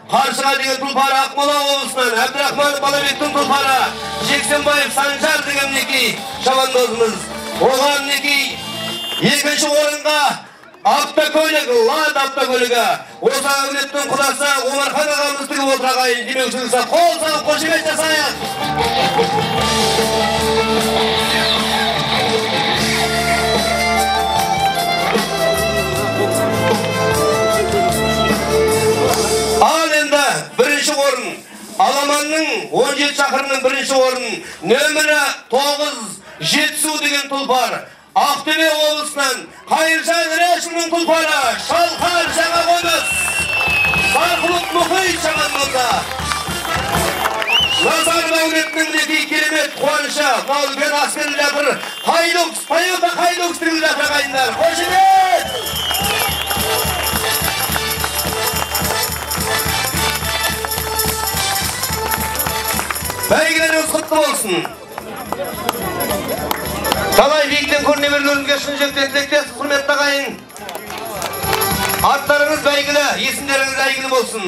Қаршыға деген тұлпары Ақмола облысынан Әбдірахман Балабектің тұлпары Жексенбаев Санжар деген мінекей шабандозымыз. Оған мінекей екінші орынға автокөлік, Лада автокөлігі. Осы әулеттің құдасы Омархан ағамыз тігіп отыр, ағайын. Демеушіліксе қол соғып қошемет жасайық. Ал енді бірінші орын, Аламанның 17 шақырымның бірінші орын, нөмірі 9 Жетісу деген тұлпар. Ақтөбе облысынан Қайыржан Рәшімнің тұлпары Шалқар Жаңа қоныс. Сарқылық Мұхит шабандозы. Назар Дәулетінің мінекей керемет қуанышы. Мынау үлкен ас беріліп жатыр. Хайлукс, Тойота Хайлукс тігіліп жатыр, ағайындар. Қошемет! Бәйгелеріңіз құтты болсын. Талай биіктен көріне бергеніңізге шын жүректен тілектеспіз, құрметті ағайын. Аттарыңыз бәйгілі, есімдеріңіз әйгілі болсын.